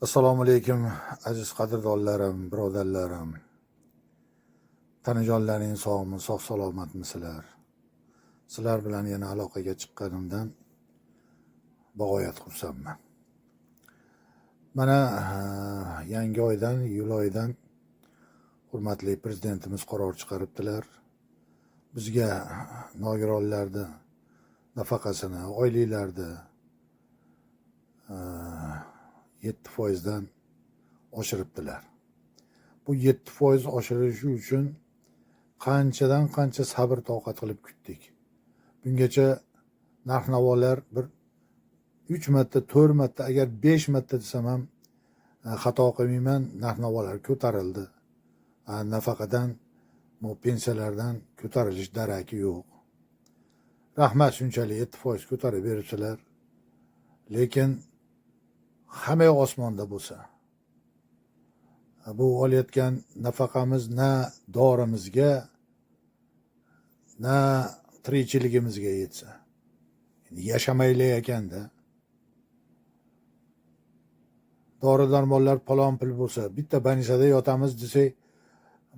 Assalomu alaykum, aziz qadrdonlarim, birodarlarim. Tanajonlaring sog'mi, sog' salomatmisizlar? Sizlar bilan yana aloqaga chiqqanimdan bag'oyat xursandman. Mana yangi oydan, iyul oyidan hurmatli prezidentimiz qaror chiqaribdilar. Bizga nogironlarni nafaqasini, oyliklarni 7 foizdan oshiribdilar. Bu 7% oshirilishi uchun qanchadan qancha sabr toqat qilib kutdik. Bungacha narx navolar bir 3 marta, 4 marta, agar 5 marta desam ham xato qilmayman, narx navolar ko'tarildi. Nafaqadan, bu pensiyalardan ko'tarilish daraki yo'q. Rahmat, shunchalik 7% ko'tarib beribsizlar. Lekin hamma yoq osmonda bo'lsa, bu olayotgan nafaqamiz na dorimizga, na tirikchiligimizga yetsa, endi yashamaylik ekanda. Dori darmonlar palon pul bo'lsa, bitta больница da yotamiz desak,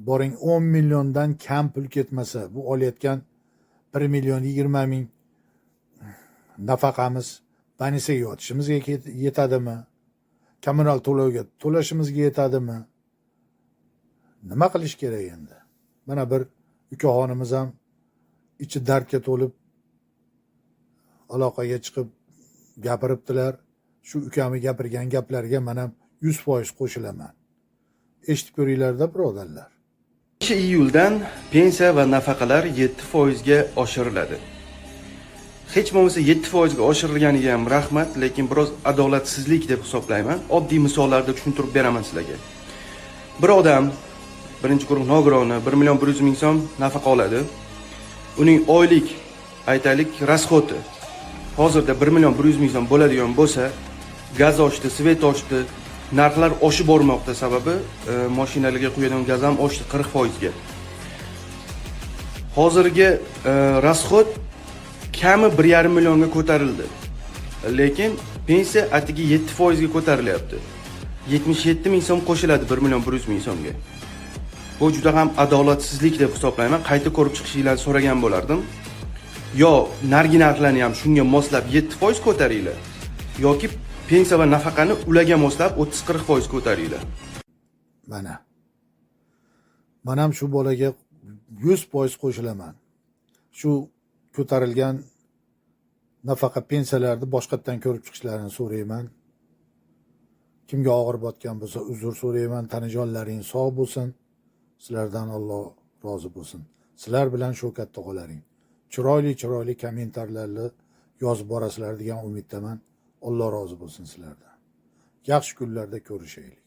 boring 10 milliondan kam pul ketmasa, bu olayotgan 1 million 20 ming nafaqamiz больница ga yotishimizga yetadimi? Kommunal to'lovga to'lashimizga yetadimi? Nima qilish kerak endi? Mana bir ukaxonimiz ham ichi dardga to'lib aloqaga chiqib gapiribdilar. Shu ukamni gapirgan gaplariga man ham 100% qo'shilaman. Eshitib ko'ringlarda, birodarlar. 1 iyuldan pensiya va nafaqalar 7 foizga oshiriladi. Hech bo'lmasa 7 foizga oshirilganiga ham rahmat, lekin biroz adolatsizlik deb hisoblayman. Oddiy misollarda tushuntirib beraman sizlarga. Bir odam birinchi guruh nogironi 1 million 100 ming so'm nafaqa oladi. Uning oylik, aytaylik, расход i hozirda 1 million 100 ming so'm bo'ladigan bo'lsa, gaz oshdi, свет oshdi, narxlar oshib bormoqda, sababi mashinalarga quyadigan gaz ham oshdi 40 foizga. Hozirgi расход kami 1,5 millionga ko'tarildi. Lekin pensiya atigi 7 foizga ko'tarilyapti. 77 ming so'm qo'shiladi 1 million 100 ming so'mga. Bu juda ham adolatsizlik deb hisoblayman. Qayta ko'rib chiqishinglarni so'ragan bo'lardim. Yo narigi narxlarni ham shunga moslab 7 foiz ko'taringlar, yoki pensiya va nafaqani ularga moslab 30-40 foiz ko'taringlar. Mana. Man ham shu bolaga 100% qo'shilaman. Shu ko'tarilgan nafaqa, pensiyalarni boshqatdan ko'rib chiqishlarini so'rayman. Kimga og'ir botgan bo'lsa, uzr so'rayman. Tanajonlaring sog' bo'lsin. Sizlardan Alloh rozi bo'lsin. Sizlar bilan shu katta tog'alaring. Chiroyli chiroyli kommentarlarni yozib borasizlar degan umiddaman. Alloh rozi bo'lsin sizlardan. Yaxshi kunlarda ko'rishaylik.